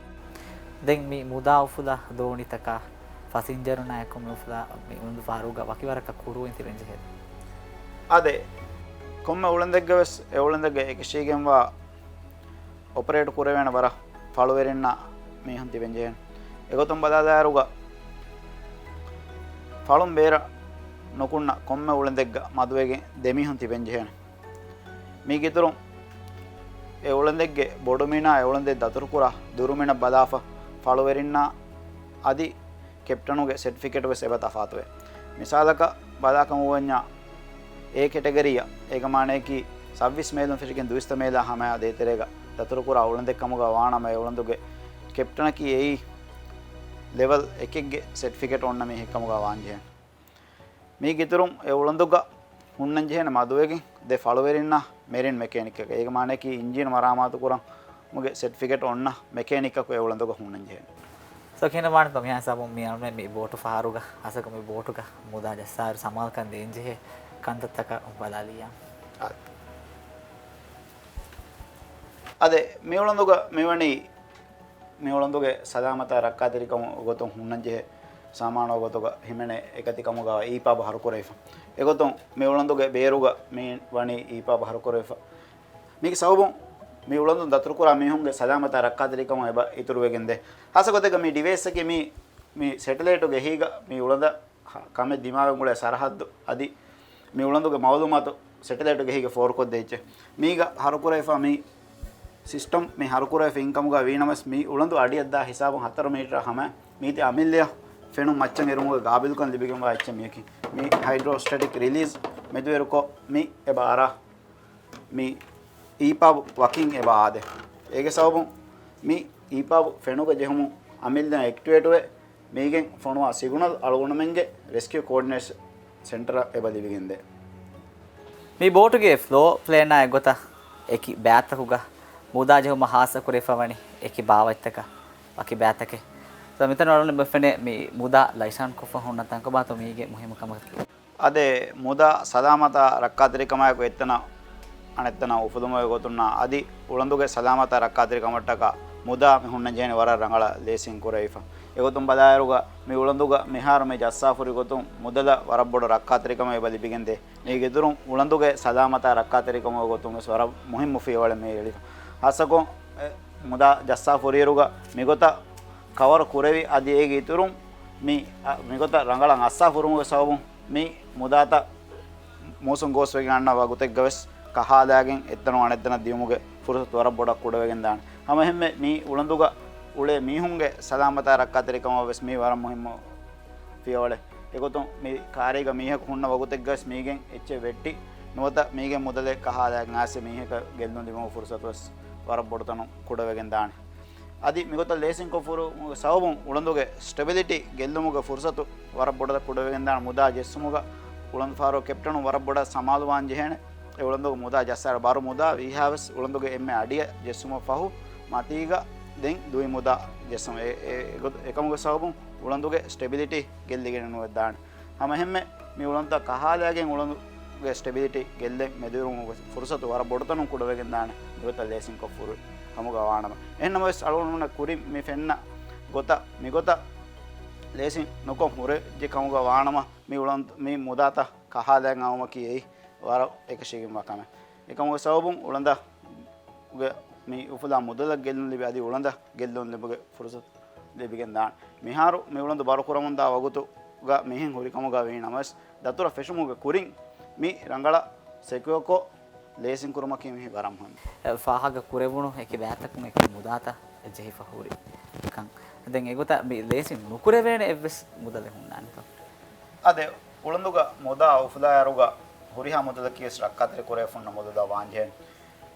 ދެން މި މުދާ އުފުލާ ދޯނިތަކާ ފަސިންޖަރުންނާ އެކު މި އުފުލާ މި އުޅަނދު ފަހަރުގަ ވަކި ވަރަކަށް ކުރޫއިން ތިބެން ޖެހޭ. އާދެ، ކޮންމެ އުޅަނދެއްގަ ވެސް އެ އުޅަނދެއްގަ އެކަށީގެންވާ އޮޕަރޭޓް ކުރެވޭނެ ވަރަށް ފަޅުވެރިންނާ މީހުން ތިބެން ޖެހޭނެ. އެގޮތުން ބަލާލާއިރުގަ ފަޅުން ބޭރަށް ނުކުންނަ ކޮންމެ އުޅަނދެއްގަ މަދުވެގެން ދެ މީހުން ތިބެން ޖެހޭނެ. މީގެ އިތުރުން އެ އުޅަނދެއްގެ ބޮޑުމިނާ އެ އުޅަނދެއް ދަތުރުކުރާ ދުރުމިނަށް ބަލާފަ ފަޅުވެރިންނާ އަދި ކެޕްޓަނުގެ ސެޓްފިކެޓު ވެސް އެބަ ތަފާތުވޭ. މިސާލަކަށް ބަލާކަމަށް ވަންޏާ އޭ ކެޓަގަރީއަށް، އޭގެ މާނަޔަކީ ސައްބީސް މޭލުން ފެށިގެން ދުވިސައްތަ މޭލާ ހަމަޔާ ދޭތެރޭގަ ދަތުރުކުރާ އުޅަނދެއް ކަމުގަ ވާނަމަ، އެ އުޅަނދުގެ ކެޕްޓަނަކީ އެއީ ލެވެލް އެކެއްގެ ސެޓްފިކެޓް އޮންނަ މީހެއް ކަމުގަ ވާންޖެހޭނެ. މީގެ އިތުރުން އެ އުޅަނދުގަ ހުންނަން ޖެހޭނެ މަދުވެގެން ދެ ފަޅުވެރިންނާ މެރިން މެކޭނިކަކަށް. އޭގެ މާނައަކީ އިންޖީނު މަރާމާތު ކުރުމުގެ ސެޓްފިކެޓް އޮންނަ މެކޭނިކަކު އެ އުޅަނދުގަ ހުންނަން ޖެހޭނެ. ސޯ، ކިހިނެއް ވާނެތޯ މިހާ ހިސާބުން މި އަޅުމެން މި ބޯޓު ފަހަރުގަ ހާއްސަކޮށް މި ބޯޓުގަ މުދާ ޖައްސާއިރު ސަމާލުކަން ދޭން ޖެހޭ ކަންތައްތަކަށް ބަލާލިޔާ. އާ. އާދެ، މި އުޅަނދުގަ މިވަނީ މި އުޅަނދުގެ ސަލާމަތާ ރައްކާތެރިކަމުގެ ގޮތުން ހުންނަންޖެހޭ ސާމާނުގެ ގޮތުގަ ހިމެނޭ އެކަތި ކަމުގަ އީޕާބު ހަރުކުރެވިފަ. އެގޮތުން މި އުޅަނދުގެ ބޭރުގަ މި ވަނީ އީޕާބު ހަރުކުރެވިފަ. މީގެ ސަބަބުން މި އުޅަނދުން ދަތުރުކުރާ މީހުންގެ ސަލާމަތާ ރައްކާތެރިކަމުން އެބަ އިތުރުވެގެންދޭ. ހާއްސަ ގޮތެއްގަ މި ޑިވައިސްއަކީ މި، މި ސެޓެލައިޓުގެ އެހީގަ މި އުޅަނދަށް ކަމެއް ދިމާވެގެން އުޅޭ ސަރަހައްދު އަދި މި އުޅަނދުގެ މައުލޫމާތު ސެޓެލައިޓުގެ އެހީގަ ފޯރުކޮށްދޭ އެއްޗެއް. މީގަ ހަރުކުރެވިފަ މި ސިސްޓަމް މި ހަރުކުރެވިފަ އިންކަމުގަ ވީނަމަވެސް މި އުޅަނދު އަޑިއަށްދާ ހިސާބުން ހަތަރު މީޓަރ ހަމަ މީތި އަމިއްލަޔަށް ފެނުން މައްޗަށް އެރުމުގެ ގާބިލުކަން ލިބިގެންވާ އެއްޗެއް މިއަކީ. މި ހައިޑްރޯސްޓެޓިކް ރިލީޒް މެދުވެރުކޮށް މި އެބަ އަރާ މި އީޕާބު ވަކިން އެބަ އާދޭ. އޭގެ ސަބަބުން މި އީޕާބު ފެނުގަ ޖެހުމުން އަމިއްލަ އެކްޓިވޭޓުވެ، މީގެން ފޮނުވާ ސިގުނަލް އަޅުގަނޑުމެންގެ ރެސްކިއު ކޯޑިނޭޝަން ސެންޓަރަށް އެބަ ލިބިގެންދޭ. މި ބޯޓުގެ ފްލޯ ޕްލޭނާ އެއްގޮތަށް އެކި ބައިތަކުގަ މުދާ ޖެހުމަށް ހާއްސަ ކުރެވިފަ ވަނީ އެކި ބާވަތްތަކަށް ވަކި ބައިތަކެއް. ސޯ، މިތަން އަޅުގަނޑު ބެފެނޭ މި މުދާ ލައިސަން ކޮށްފަ ހުންނަ ތަންކޮބާތޯ މީގެ މުހިއްމު ކަމަކީ. އާދެ، މުދާ ސަލާމަތާ ރައްކާތެރިކަމާއެކު އެއްތަނަށް އަނެއްތަނަށް އުފުލުމުގެ ގޮތުންނާ އަދި އުޅަނދުގެ ސަލާމަތާ ރައްކާތެރިކަމަށްޓަކާ މުދާ މި ހުންނަންޖެހެނީ ވަރަށް ރަނގަޅަށް ލޭސިން ކުރެވިފަ. އެގޮތުން ބަލާއިރުގަ މި އުޅަނދުގަ މިހާރު މި ޖައްސާފަ ހުރި ގޮތުން މުދަލަށް ވަރަށް ބޮޑު ރައްކާތެރިކަމެއް އެބަ ލިބިގެންދޭ. މީގެ އިތުރުން އުޅަނދުގެ ސަލާމަތާ ރައްކާތެރިކަމުގެ ގޮތުން ވެސް ވަރަށް މުހިއްމު ފިޔަވަޅެއް މި އެޅިފަ. ހާއްސަކޮށް، އެ، މުދާ ޖައްސާފަ ހުރިއިރުގަ މިގޮތަށް ކަވަރު ކުރެވި އަދި އޭގެ އިތުރުން މި، އަ، މިގޮތަށް ރަނގަޅަށް އައްސާފަ ހުރުމުގެ ސަބަބުން މި މުދާތައް މޫސުން ގޯސްވެގެން އަންނަ ވަގުތެއްގަ ވެސް ކަހާލާގެން އެއްތަނުން އަނެއްތަނަށް ދިޔުމުގެ ފުރުސަތު ވަރަށް ބޮޑަށް ކުޑަވެގެން ދާނެ. ހަމައެހެންމެ މި އުޅަނދުގަ އުޅޭ މީހުންގެ ސަލާމަތާ ރައްކާތެރިކަމަށް ވެސް މީ ވަރަށް މުހިއްމު ފިޔަވަޅެއް. އެގޮތުން މި ކާރީގަ މީހަކު ހުންނަ ވަގުތެއްގަވެސް މީގެން އެއްޗެއް ވެއްޓި ނުވަތަ މީގެން މުދަލެއް ކަހާލާ އައިސް މީހަކަށް ގެއްލުން ލިބުމުގެ ފުރުސަތުވެސް ވަރަށް ބޮޑުތަނުން ކުޑަވެގެން ދާނެ. އަދި މިގޮތަށް ލޭސިން ކޮށްފަ ހުރުމުގެ ސަބަބުން އުޅަނދުގެ ސްޓެބިލިޓީ ގެއްލުމުގެ ފުރުސަތު ވަރަށް ބޮޑަށް ކުޑަވެގެން ދާނެ. މުދާ ޖެއްސުމުގަ އުޅަނދުފަހަރު ކެޕްޓަނު ވަރަށް ބޮޑަށް ސަމާލުވާން ޖެހޭނެ. އެ އުޅަނދުގެ މުދާ ޖައްސާއިރު ބަރު މުދާ ވީހާވެސް އުޅަނދުގެ އެންމެ އަޑިއަށް ޖެއްސުމަށް ފަހު މަތީގަ ދެން ދުވި މުދާ ޖެއްސުން. އެ، އެ، އެ ގޮތު-، އެކަމުގެ ސަބަބުން އުޅަނދުގެ ސްޓެބިލިޓީ ގެއްލިގެން ނުވެދާނެ. ހަމައެހެންމެ މި އުޅަނދުތައް ކަހާލައިގެން އުޅަނދުގެ ސްޓެބިލިޓީ ގެއްލެން މެދުވެރިވުމުގެ ފުރުސަތު ވަރަށް ބޮޑުތަނުން ކުޑަވެގެން ދާނެ މިގޮތަށް ލޭސިން ކޮށްފަ ހުރި ކަމުގަ ވާނަމަ. އެހެންނަމަވެސް އަޅުގަނޑުމެންނަށް ކުރިން މި ފެންނަ ގޮތަށް މިގޮތަށް ލޭސިން ނުކޮށް ހުރެއްޖެ ކަމުގަ ވާނަމަ މި އުޅަނދު، މި މުދާތައް ކަހާލައިގެން އައުމަކީ އެއީ ވަރަށް އެކަށީގެންވާ ކަމެއް. އެކަމުގެ ސަބަބުން އުޅަނދާގެ މި އުފުލާ މުދަލަށް ގެއްލުން ލިބި، އަދި އުޅަނދަށް ގެއްލުން ލިބުގެ ފުރުސަތު ލިބިގެން ދާނެ. މިހާރު މި އުޅަނދު ބަރުކުރަމުންދާ ވަގުތުގަ މިހެން ހުރި ކަމުގަ ވީ ނަމަވެސް، ދަތުރަށް ފެށުމުގެ ކުރިން މި ރަނގަޅަށް ސެކިއޯކޮށް ލޭސިން ކުރުމަކީ މީ ވަރަށް މުހިންމު. އެ، ފާހަގަ ކުރެވުނު އެކި ބައިތަކުން އެކި މުދާތައް ޖެހިފަ ހުރި ކަން. ދެން އެގޮތަށް މި ލޭސިން ނުކުރެވޭނެ އެއްވެސް މުދަލެއް ހުންނާނެތޯ؟ އާދެ، އުޅަނދުގަ މުދާ އުފުލާއިރުގަ ހުރިހާ މުދަލަކީވެސް ރައްކާތެރި ކުރެވިފަ ހުންނަ މުދަލާ ވާންޖެހޭނެ.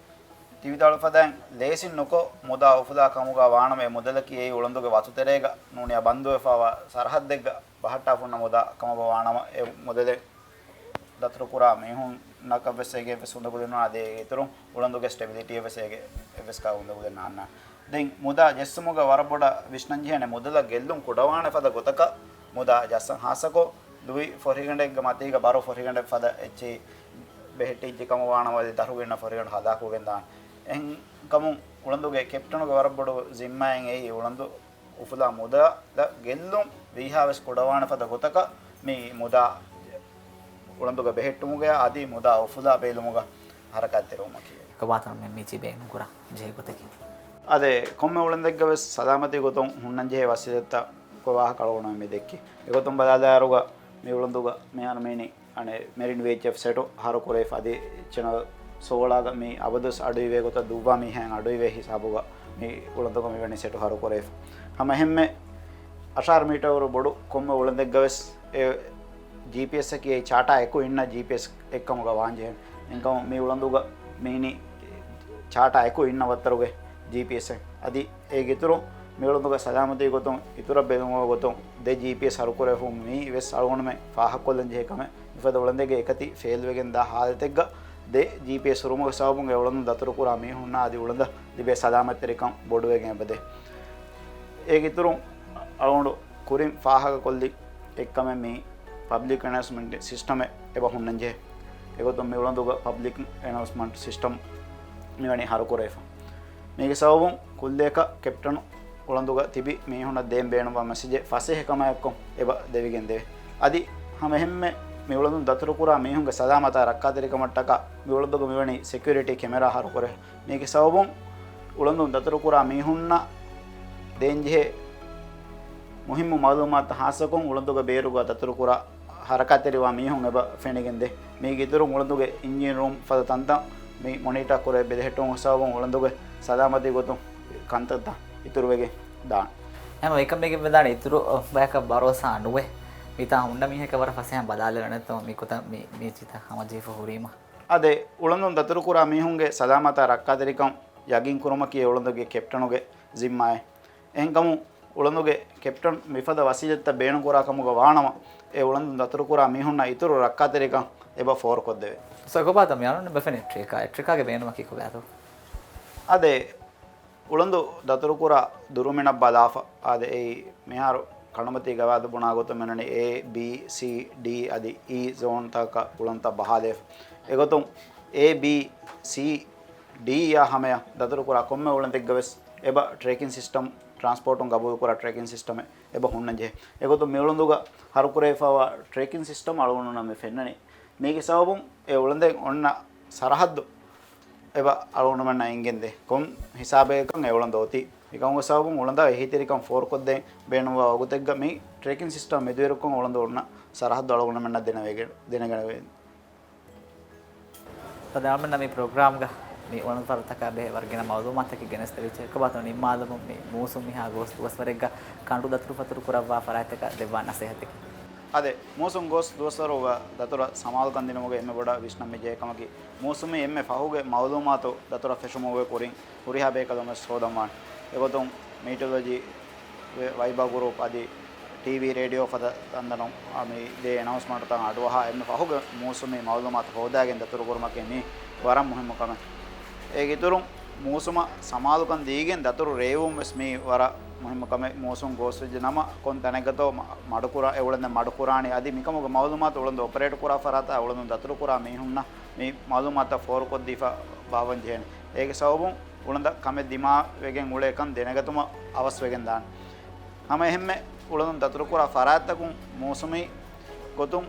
ތިވިދާޅުފަދައިން ލޭސިން ނުކޮށް މުދާ އުފުލާ ކަމުގަ ވާނަމަ، އެ މުދަލަކީ އެއީ އުޅަނދުގެ ވަތުތެރޭގަ ނޫނިއްޔާ ބަންދުވެފަވާ ސަރަހައްދެއްގަ ބަހައްޓާފަ ހުންނަ މުދާ ކަމަށް ވާނަމަ، އެ މުދަލެއް ދަތުރުކުރާ މީހުންނަކަށްވެސް އޭގެ އެއްވެސް އުނދަގުލެއް ނުވާ. އަދި އޭގެ އިތުރުން އުޅަނދުގެ ސްޓެބިލިޓީއަށްވެސް އޭގެ އެއްވެސް ކަހަލަ އުނދަގުލެއް ނާންނާނެ. ދެން މުދާ ޖެއްސުމުގަ ވަރަށް ބޮޑަށް ވިސްނަންޖެހޭނެ މުދަލަށް ގެއްލުން ކުޑަވާނެ ފަދަ ގޮތަކަށް މުދާ ޖައްސަން. ހާއްސަކޮށް ލުއި ފޮށިގަނޑެއްގެ މަތީގަ ބަރު ފޮށިގަނޑެއް ފަދަ އެއްޗެހި ބެހެއްޓިއްޖެ ކަމަށް ވާނަމަ، އަދި ދަށުގަ އިންނަ ފޮށިގަނޑު ހަލާކުވެގެން ދާނެ. އެހެންކަމުން އުޅަނދުގެ ކެޕްޓަނުގެ ވަރަށް ބޮޑު ޒިންމާއެއް އެއީ އުޅަނދު އުފުލާ މުދަލަށް ގެއްލުން ވީހާވެސް ކުޑަވާނެ ފަދަ ގޮތަކަށް މި މުދާ އުޅަނދުގަ ބެހެއްޓުމުގައި އަދި މުދާ އުފުލާ ބޭލުމުގަ ހަރަކާތްތެރިވުމަކީ. ކޮބާތޯ މި މީޗީ ބޭނުންކުރާ ޖެހޭ ގޮތަކީ؟ އާދެ، ކޮންމެ އުޅަނދެއްގަވެސް ސަލާމަތީ ގޮތުން ހުންނަންޖެހޭ ވަސީލަތްތައް ކޮބާ ކަޅުގަނޑުމެން މި ދެއްކީ. އެގޮތުން ބަލާލާއިރުގަ މި އުޅަނދުގަ މިހާރު މީނީ އަނެއް މެރިން ވޭޖް އެފް ސެޓު ހަރުކުރެވިފަ އަދި ޗެނަލް ސޯޅަގަ މި އަބަދުވެސް އަޑުއިވޭ ގޮތަށް ދުއްވާ މީހާއިން އަޑުއިވޭ ހިސާބުގަ މި އުޅަނދުގަ މިވެނި ސެޓު ހަރުކުރެވިފަ. ހަމަ އެހެންމެ އަށާރަ މީޓަރު ބޮޑު ކޮންމެ އުޅަނދެއްގަވެސް އެ ޖީޕީއެސްއަކީ އެ ޗާޓާ އެކު އިންނަ ޖީޕީއެސް އެއްކަމުގަ ވާންޖެހޭނެ. އެހެންކަމުން މި އުޅަނދުގަ މީނީ ޗާޓާ އެކު އިންނަ ވައްތަރުގެ ޖީޕީއެސްއެއް. އަދި އޭގެ އިތުރުން މި އުޅަނދުގެ ސަލާމަތީ ގޮތުން އިތުރަށް ބެލުމުގެ ގޮތުން ދެ ޖީޕީއެސް ހަރުކުރެވިފަ މީ ވެސް އަޅުގަނޑުމެން ފާހަގަކޮށްލަން ޖެހޭ ކަމެއް. މިފަދަ އުޅަނދެއްގެ އެކަތި ފެއިލްވެގެން ދާ ހާލަތެއްގަ ދެ ޖީޕީއެސް ހުރުމުގެ ސަބަބުން އެ އުޅަނދު ދަތުރުކުރާ މީހުންނާ އަދި އުޅަނދަށް ލިބޭ ސަލާމަތްތެރިކަން ބޮޑުވެގެން އެބަދޭ. އޭގެ އިތުރުން އަޅުގަނޑު ކުރިން ފާހަގަކޮށްލި އެއްކަމެއް މީ ޕަބްލިކް އެނައުންސްމަންޓް ސިސްޓަމެއް އެބަ ހުންނަންޖެހޭ. އެގޮތުން މި އުޅަނދުގަ ޕަބްލިކް އެނައުންސްމަންޓް ސިސްޓަމް މިވަނީ ހަރުކުރެވިފަ. މީގެ ސަބަބުން ކުއްލިއަކަށް ކެޕްޓަނު އުޅަނދުގަ ތިބި މީހުންނަށް ދޭން ބޭނުންވާ މެސެޖެއް ފަސޭހަކަމާއެއްކޮށް އެބަ ދެވިގެން ދެވޭ. އަދި ހަމަ އެހެންމެ މި އުޅަނދުން ދަތުރުކުރާ މީހުންގެ ސަލާމަތާ ރައްކާތެރިކަމަށްޓަކާ މި އުޅަނދުގަ މިވަނީ ސެކިއުރިޓީ ކެމެރާ ހަރުކުރެވޭ. މީގެ ސަބަބުން އުޅަނދުން ދަތުރުކުރާ މީހުންނަށް ދޭންޖެހޭ މުހިއްމު މައުލޫމާތު ހާއްސަކޮށް އުޅަނދުގެ ބޭރުގަ ދަތުރުކުރާ ހަރަކާތްތެރިވާ މީހުން އެބަ ފެނިގެންދޭ. މީގެ އިތުރުން އުޅަނދުގެ އިންޖީން ރޫމް ފަދަ ތަންތަން މި މޮނިޓާ ކުރެވި ބެލެހެއްޓުމުގެ ސަބަބުން އުޅަނދުގެ ސަލާމަތީ ގޮތުން ކަންތައްތައް އިތުރުވެގެން ދާނެ. ހަމަ އެކަމެއްގެ ވެދާނެ އިތުރު ބަޔަކަށް ބަރޯސާ ނުވެ. މިތާ ހުންނަ މީހަކަށް ވަރަށް ފަސޭހަ ބަލާލެވެނެތޯ މި ކުތަ މި މީޗިތައް ހަމަޖެހިފަ ހުރީމަ. އާދެ، އުޅަނދުން ދަތުރުކުރާ މީހުންގެ ސަލާމަތާ ރައްކާތެރިކަން ޔަގީން ކުރުމަކީ އުޅަނދުގެ ކެޕްޓަނުގެ ޒިންމާއެއް. އެހެންކަމުން އުޅަނދުގެ ކެޕްޓަން މިފަދަ ވަސީލަތްތައް ބޭނުންކުރާ ކަމުގަ ވާނަމަ، އެ އުޅަނދުން ދަތުރުކުރާ މީހުންނަށް އިތުރު ރައްކާތެރިކަން އެބަ ފޯރުކޮށްދެވޭ. ސަކޮބާތަ މި އަޅުން ބެފެނި ޓްރެކާ، އެ ޓްރެކާގެ ބޭނުމަކީ ކޮބާތޯ؟ އާދެ، އުޅަނދު ދަތުރުކުރާ ދުރުމިނަށް ބަލާފަ، އާދެ، އެއީ މިހާރު ކަނޑުމަތީ ގަވާއިދު ބުނާ ގޮތުން މިނަނީ އޭ، ބީ، ސީ، ޑީ އަދި އީ ޒޯންތަކަށް އުޅަނދުތައް ބަހާލެވިފަ. އެގޮތުން އޭ، ބީ، ސީ، ޑީއާ ހަމަޔަށް ދަތުރުކުރާ ކޮންމެ އުޅަނދެއްގަވެސް އެބަ ޓްރެކިން ސިސްޓަމް، ޓްރާންސްޕޯޓުން ގަބޫލުކުރާ ޓްރެކިން ސިސްޓަމެއް އެބަ ހުންނަންޖެހޭ. އެގޮތުން މި އުޅަނދުގަ ހަރުކުރެވިފައިވާ ޓްރެކިން ސިސްޓަމް އަޅުގަނޑުމެންނަށް މި ފެންނަނީ. މީގެ ސަބަބުން އެ އުޅަނދެއް އޮންނަ ސަރަހައްދު އެބަ އަޅުގަނޑުމެންނަށް އެނގެންދޭ. ކޮން ހިސާބެއްކަން އެ އުޅަނދު އޮތީ. މިކަމުގެ ސަބަބުން އުޅަނދާ އެހީތެރިކަން ފޯރުކޮށްދޭން ބޭނުންވާ ވަގުތެއްގަ މި ޓްރެކިން ސިސްޓަމް މެދުވެރިކޮށް އުޅަނދު އޮންނަ ސަރަހައްދު އަޅުގަނޑުމެންނަށް ދެނެވެގެ-، ދެނެގަނެވޭ. ސަދާމެންނަށް މި ޕްރޮގްރާމްގަ މި އުޅަނދު ފަރުތަކާ ބެހޭ ވަރުގިނަ މައުލޫމާތަކެއް ގެނެސްދެވިއްޖެ. އެކަބާތޯ ނިންމާލަމުން މި މޫސުން މިހާ ގޯސް ދުވަސްވަރެއްގަ ކަނޑު ދަތުރުފަތުރު ކުރައްވާ ފަރާތްތަކަށް ދެއްވާ ނަސޭހަތެއް. އާދެ، މޫސުން ގޯސް ދުވަސްވަރުގަ ދަތުރަށް ސަމާލުކަން ދިނުމުގެ އެންމެ ބޮޑަށް ވިސްނަން މި ޖެހޭ ކަމަކީ، މޫސުމީ އެންމެ ފަހުގެ މައުލޫމާތު ދަތުރަށް ފެށުމުގެ ކުރިން ހުރިހާ ބޭކަލުން ވެސް ހޯދަންވާނެ. އެގޮތުން މީޓިއޮލޮޖީ ވެ-، ވައިބާ ގުރޫޕް އަދި ޓީވީ ރޭޑިއޯ ފަދަ ތަންތަނުން މި ދޭ އެނައުންސްމަންޓުތައް އަޑުއަހާ އެންމެ ފަހުގެ މޫސުމީ މައުލޫމާތު ހޯދާގެން ދަތުރު ކުރުމަކީ މީ ވަރަށް މުހިއްމު ކަމެއް. އޭގެ އިތުރުން މޫސުމަށް ސަމާލުކަން ދީގެން ދަތުރު ރޭވުން ވެސް މީ ވަރަށް މުހިއްމު ކަމެއް. މޫސުން ގޯސްވެއްޖެ ނަމަ ކޮން ތަނެއްގަތޯ މަ-، މަޑުކުރާ، އެ އުޅަނދެއް މަޑުކުރާނީ އަދި މިކަމުގެ މައުލޫމާތު އުޅަނދު އޮޕަރޭޓް ކުރާ ފަރާތާ އުޅަނދު ދަތުރު ކުރާ މީހުންނަށް މި މައުލޫމާތުތައް ފޯރުކޮށްދީފަ ބާއްވަން ޖެހޭނެ. އޭގެ ސަބަބުން އުޅަނދަށް ކަމެއް ދިމާވެގެން އުޅޭކަން ދެނެގަތުމަށް އަވަސްވެގެން ދާނެ. ހަމަ އެހެންމެ އުޅަނދުން ދަތުރުކުރާ ފަރާތްތަކުން މޫސުމީ ގޮތުން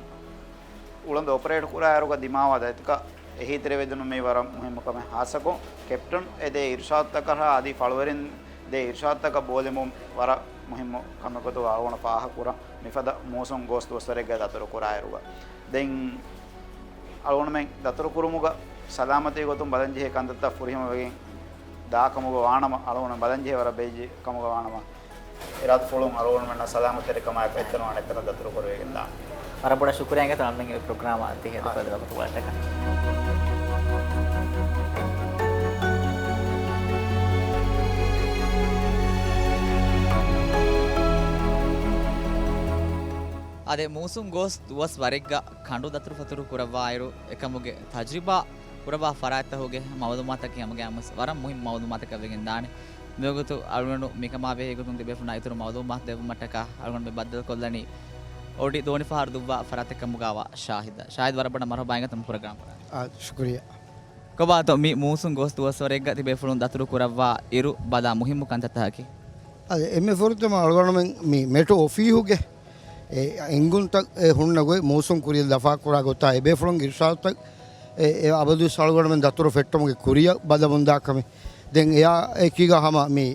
އުޅަނދު އޮޕަރޭޓް ކުރާއިރުގަ ދިމާވާ ދަތިކަ އެހީތެރިވެދިނުމީ ވަރަށް މުހިއްމު ކަމެއް. ހާއްސަކޮށް ކެޕްޓަން އެދޭ އިރުޝާދުތަކަށާ އަދި ފަޅުވެރިން ދޭ އިރުޝާދުތަކަށް ބޯލެމުން ވަރަށް މުހިއްމު ކަމެއް ގޮތުގަ އަޅުގަނޑު ފާހަގަކުރަން މިފަދަ މޫސުން ގޯސް ދުވަސްވަރެއްގަ ދަތުރު ކުރާއިރުގަ. ދެން އަޅުގަނޑުމެން ދަތުރުކުރުމުގަ ސަލާމަތީ ގޮތުން ބަލަންޖެހޭ ކަންތައްތައް ފުރިހަމަވެގެން ދާކަމުގަ ވާނަމަ، އަޅުގަނޑު ބަލަންޖެހޭ ވަރަށް ބޭޖި ކަމުގަ ވާނަމަ، އިރާދަފުޅުން އަޅުގަނޑުމެންނަށް ސަލާމަތްތެރިކަމާއެކު އެތަނުން އަނެއްތަނަށް ދަތުރުކުރެވިގެން ދާނެ. ވަރަށް ބޮޑަށް ޝުކުރިއްޔާ އިނގޭތޯ އަޅުމެން އެ ޕްރޮގްރާމަށް ތި ހެދިފަ ދެ ވަގުތު ވާތަކަށް. އާދެ، މޫސުން ގޯސް ދުވަސް ވަރެއްގަ ކަނޑު ދަތުރުފަތުރު ކުރައްވާއިރު، އެކަމުގެ ތަޖްރިބާ ކުރައްވާ ފަރާތްތަކުގެ މައުލޫމާތަކީ ހަމަގައިމުވެސް ވަރަށް މުހިންމު މައުލޫމާތަކަށް ވެގެން ދާނެ. މިވަގުތު އަޅުގަނޑު މިކަމާ ބެހޭ ގޮތުން ތިބޭފުޅުންނާ އިތުރު މައުލޫމާތު ދެއްވުމަށްޓަކާ އަޅުގަނޑު މި ބައްދަލުކޮށްލަނީ އޮޑި ދޯނިފަހަރު ދުއްވާ ފަރާތެއް ކަމުގައިވާ ޝާހިދަށް. ޝާހިދު، ވަރަށް ބޮޑަށް މަރުޙަބާ އިނގޭތޯ ޕްރޮގްރާމަށް. އާ، ޝުކުރިއްޔާ. ކޮބާތޯ މި މޫސުން ގޯސް ދުވަސްވަރެއްގަ ތިބޭފުޅުން ދަތުރު ކުރައްވާ އިރު ބަލާ މުހިއްމު ކަންތައްތަކަކީ؟ އަދި އެންމެ ފުރަތަމަ އަޅުގަނޑުމެން މި މެޓް އޮފީހުގެ އެ އެންގުންތައް އެ ހުންނަ ގޮތް މޫސުން ކުރިޔަށް ލަފާކުރާ ގޮތާ އެބޭފުޅުންގެ އިރުޝާދުތައް އެ، އެ އަބަދުވެސް އަޅުގަނޑުމެން ދަތުރު ފެއްޓުމުގެ ކުރިޔަށް ބަލަމުންދާ ކަމެއް. ދެން އެއާ އެކީގަ ހަމަ މި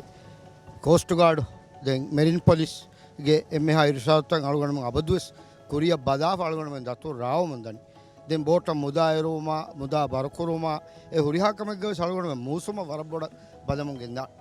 ކޯސްޓް ގާޑް، ދެން މެރިން ޕޮލިސްގެ އެންމެހާ އިރުޝާދުތައް އަޅުގަނޑުމެން އަބަދުވެސް ކުރިޔަށް ބަލާފަ އަޅުގަނޑުމެން ދަތުރު ރާވަމުން ދަނީ. ދެން ބޯޓަށް މުދާ އެރުވުމާ، މުދާ ބަރުކުރުމާ، އެ ހުރިހާ ކަމެއްގަވެސް އަޅުގަނޑުމެން މޫސުމަށް ވަރަށް ބޮޑަށް ބަލަމުން ގެންދާނެ.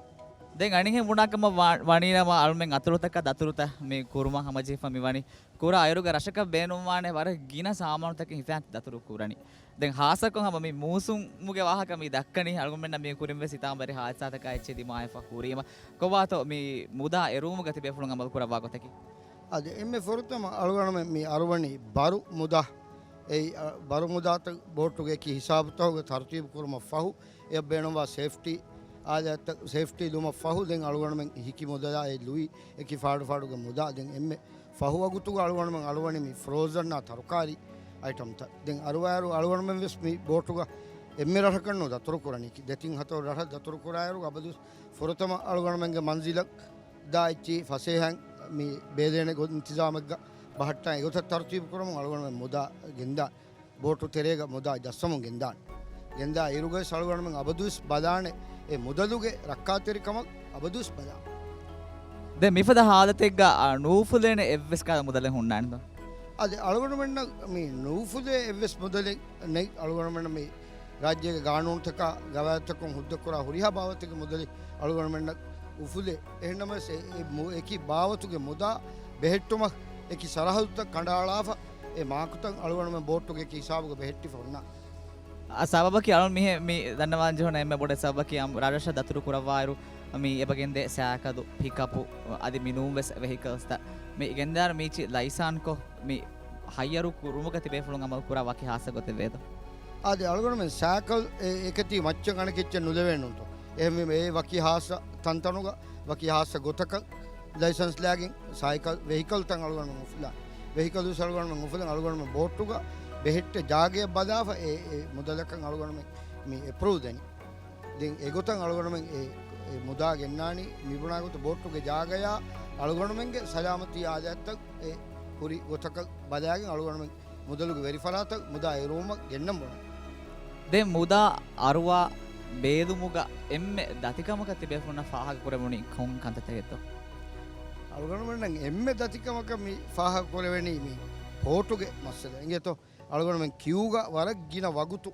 ދެން އަނިހެން ބުނާކަމަށް ވާ-، ވަނީނަމަ އަޅުމެން އަތޮޅުތަކަށް ދަތުރުތައް މި ކުރުމަށް ހަމަޖެހިފަ މިވަނީ. ކުރާ އިރުގަ ރަށަކަށް ބޭނުންވާނެ ވަރަށް ގިނަ ސާމާނުތަކެއް ހިފައި ދަތުރު ކުރަނީ. ދެން ހާއްސަކޮށް ހަމަ މި މޫސުމުގެ ވާހަކަ މި ދައްކަނީ އަޅުގަނޑުމެންނަށް މި ކުރިން ވެސް ހިތާމަވެރި ހާދިސާތަކާ އެއްޗެއް ދިމާވެފަ ހުރީމަ. ކޮބާތޯ މި މުދާ އެރުވުމުގަ ތިބޭފުޅުން އަމަލު ކުރައްވާ ގޮތަކީ؟ އަދި އެންމެ ފުރަތަމަ އަޅުގަނޑުމެން މި އަރުވަނީ ބަރު މުދާ. އެއީ، އަ، ބަރު މުދާތައް ބޯޓުގެ އެކި ހިސާބުތަކުގެ ތަރުތީބު ކުރުމަށް ފަހު، އެއަށް ބޭނުންވާ ސޭފްޓީ އާލާތްތައް، ސޭފްޓީ ލުމަށް ފަހު، ދެން އަޅުގަނޑުމެން ހިކި މުދަލާ އެ ލުއި އެކި ފާޑު ފާޑުގެ މުދާ. ދެން އެންމެ ފަހު ވަގުތުގަ އަޅުގަނޑުމެން އަޅުވަނީ މި ފްރޯޒަންއާ ތަރުކާރީ އައިޓަމްތައް. ދެން އަރުވާއިރު އަޅުގަނޑުމެން ވެސް މި ބޯޓުގަ އެންމެ ރަށަކަށްނު ދަތުރު ކުރަނީކީ. ދެތިން ހަތަރު ރަށަށް ދަތުރު ކުރާއިރު އަބަދު ފުރަތަމަ އަޅުގަނޑުމެންގެ މަންޒިލަށް ދާ އެއްޗި ފަސޭހައިން މި ބޭލޭނެ ގޮތް އިންތިޒާމެއްގަ ބަހައްޓާ އެގޮތަށް ތަރުތީބު ކުރަމުން އަޅުގަނޑުމެން މުދާ ގެންދާނެ. ބޯޓު ތެރޭގަ މުދާ ޖައްސަމުން ގެންދާނެ. ގެންދާ އިރުގައި އަޅުގަނޑުމެން އަބަދުވެސް ބަލާނެ އެ މުދަލުގެ ރައްކާތެރިކަމަށް އަބަދުވެސް ބަލާނެ. ދެން މިފަދަ ހާލަތެއްގަ، އާ، ނުއުފުލޭނެ އެއްވެސް ކަހަލަ މުދަލެއް ހުންނާނެތޯ؟ އަދި އަޅުގަނޑުމެންނަށް މި ނުއުފުލޭ އެއްވެސް މުދަލެއް ނެތް. އަޅުގަނޑުމެންނަށް މި ރާއްޖޭގެ ގާނޫނުތަކާ ގަވާއިދުތަކުން ހުއްދަކުރާ ހުރިހާ ބާވަތެއްގެ މުދަލެއް އަޅުގަނޑުމެންނަށް އުފުލޭ. އެހެންނަމަވެސް އެ، އެ މު-، އެކި ބާވަތުގެ މުދާ ބެހެއްޓުމަށް އެކި ސަރަހައްދުތައް ކަނޑައަޅާފަ އެ މާކުތައް އަޅުގަނޑުމެން ބޯޓުގެ އެކި ހިސާބުގަ ބެހެއްޓިފަ ހުންނާނެ. އާ، ސަބަބަކީ އަޅުން މިހެ-، މި ދަންނަވާން ޖެހުނު އެންމެ ބޮޑެތި ސަބަބަކީ އަމް ރަށްރަށަށް ދަތުރު ކުރައްވާއިރު މި އެބަ ގެންދޭ ސައިކަލު، ޕިކަޕު، އަދި މި ނޫން ވެސް ވެހިކަލްސްތައް މި ގެންދާއިރު މީޗި ލައިސަންކޮށް މި ހައްޔަރު ކުރުމުގަ ތިބޭފުޅުން އަމަލު ކުރާ ވަކި ހާއްސަ ގޮތެއް ވޭތޯ؟ އާދެ، އަޅުގަނޑުމެން ސައިކަލް އެ-، އެކަތީ މައްޗަށް އަނެކެއްޗެއް ނުލެވޭނުތޯ؟ އެހެންވީމަ އެ ވަކި ހާއްސަ ތަންތަނުގަ ވަކި ހާއްސަ ގޮތަކަށް ލައިސަންސް ލާގެން ސައިކަލް ވެހިކަލްތައް އަޅުގަނޑުމެން އުފުލާ. ވެހިކަލް ވެސް އަޅުގަނޑުމެން އުފުލަން އަޅުގަނޑުމެން ބޯޓުގަ ބެހެއްޓޭ ޖާގަޔަށް ބަލާފަ އެ، އެ މުދަލަކަށް އަޅުގަނޑުމެން މި އެޕްރޫވް ދެނީ. ދެން އެގޮތަށް އަޅުގަނޑުމެން އެ، އެ މުދާ ގެންނާނީ މިބުނާ ގޮތަށް ބޯޓުގެ ޖާގަޔާ އަޅުގަނޑުމެންގެ ސަލާމަތީ އާލާތްތައް އެ ހުރި ގޮތަކަށް ބަލާގެން އަޅުގަނޑުމެން މުދަލުގެ ވެރިފަރާތަށް މުދާ އެރުވުމަށް ގެންނަން ބުނަން. ދެން މުދާ އަރުވާ ބޭލުމުގަ އެންމެ ދަތިކަމަކަށް ތިބޭފުޅުންނަށް ފާހަގަކުރެވުނީ ކޮން ކަންތައްތަކެއްތޯ؟ އަޅުގަނޑުމެންނަށް އެންމެ ދަތިކަމަކަށް މި ފާހަގަކުރެވެނީ މި ޕޯޓުގެ މައްސަލަ އިނގޭތޯ. އަޅުގަނޑުމެން ކިއުގަ ވަރަށް ގިނަ ވަގުތު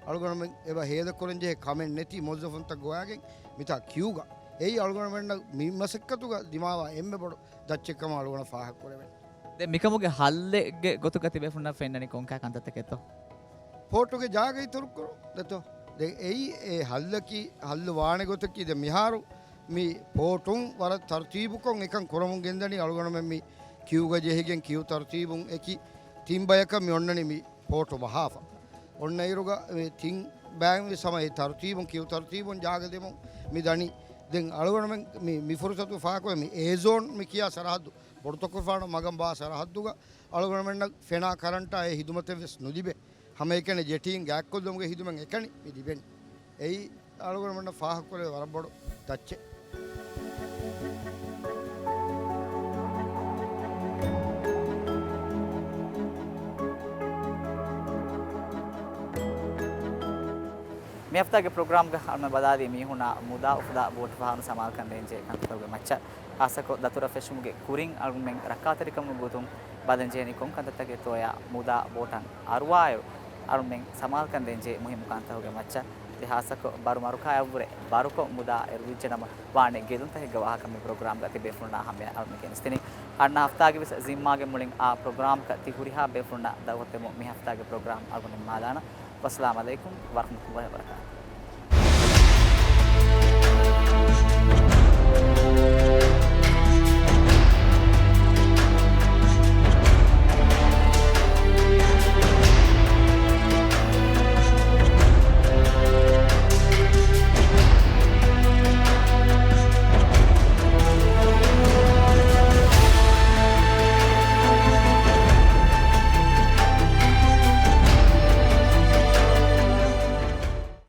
އަޅުގަނޑުމެން އެބަ ހޭދަކުރަންޖެހޭ ކަމެއް ނެތި މުވައްޒަފުންތައް ގޮވާގެން މިތާ ކިއުގަ. އެއީ އަޅުގަނޑުމެންނަށް މި މަސައްކަތުގަ ދިމާވާ އެންމެ ބޮޑު ދައްޗެއްކަމަށް އަޅުގަނޑަށް ފާހަގަކުރެވެނީ. ދެން މިކަމުގެ ހައްލެއްގެ ގޮތުގަ ތިބޭފުންނަށް ފެންނަނީ ކޮންކާ ކަންތައްތަކެއްތޯ؟ ޕޯޓުގެ ޖާގަ އިތުރުކުރުން ދެތޯ. ދެން އެއީ އެ ހައްލަކީ، ހައްލު ވާނެ ގޮތަކީ ދެން މިހާރު މި ޕޯޓުން ވަރަށް ތަރުތީބުކޮށް އެކަން ކުރަމުން ގެންދަނީ. އަޅުގަނޑުމެން މި ކިއުގަ ޖެހިގެން ކިއު ތަރުތީބުން އެކި ތިން ބަޔަކަށް މި އޮންނަނީ މި ޕޯޓު ބަހާފަ. އޮންނައިރުގަ މި ތިން ބައިން ވެސް ހަމަ އެ ތަރުތީބުން ކިއު ތަރުތީބުން ޖާގަ ދެމުން މި ދަނީ. ދެން އަޅުގަނޑުމެން މި، މި ފުރުސަތު ފާހަގަކޮށް މި އޭ ޒޯން މި ކިޔާ ސަރަހައްދު ބޮޑުތަކުފާނު މަގަނބާ ސަރަހައްދުގަ އަޅުގަނޑުމެންނަށް ފެނާ ކަރަންޓާ އެ ހިދުމަތެއް ވެސް ނުލިބޭ. ހަމައެކަނި ޖެޓީން ގާތްކޮށްލުމުގެ ހިދުމަތް އެކަނި މި ލިބެނީ. އެއީ އަޅުގަނޑުމެންނަށް ފާހަގަކުރެވޭ ވަރަށް ބޮޑު ތައްޗެއް. މި ހަފްތާގެ ޕްރޮގްރާމްގަ އަޅުމެން ބަލާލީ މީހުންނާ މުދާ އުފުލާ ބޯޓު ފަހަރުން ސަމާލުކަން ދޭންޖެހޭ ކަންތައްތަކުގެ މައްޗަށް. ހާއްސަކޮށް ދަތުރަށް ފެށުމުގެ ކުރިން އަޅުމެން ރައްކާތެރިކަމުގެ ގޮތުން ބަލަންޖެހެނީ ކޮން ކަންތައްތަކެއްތޯޔާ މުދާ ބޯޓަށް އަރުވާއިރު އަޅުމެން ސަމާލުކަން ދޭންޖެހޭ މުހިއްމު ކަންތައްތަކުގެ މައްޗަށް. އެ ހާއްސަކޮށް ބަރު މަރުކާޔަށްވުރެ ބަރުކޮށް މުދާ އެރުވިއްޖެނަމަ ވާނެ ގެލުންތަކެއްގެ ވާހަކަ މި ޕްރޮގްރާމްގަ ތިބޭފުޅުންނާ ހަމަޔަށް އަޅުމެން ގެނެސްދިނީ. އަންނަ ހަފްތާގެ ވެސް ޒިންމާގެ މުޅިން އާ ޕްރޮގްރާމްގަ ތި ހުރިހާ ބޭފުޅުންނާ ދައުވަތުދެމުން މި ހަފްތާގެ ޕްރޮގްރާމް އަޅުގަނޑު ނިންމާލާނަން. ވައްސަލާމް އަލައިކުމް ވަރަހްމަތުﷲ ވަބަރަކާތުހު.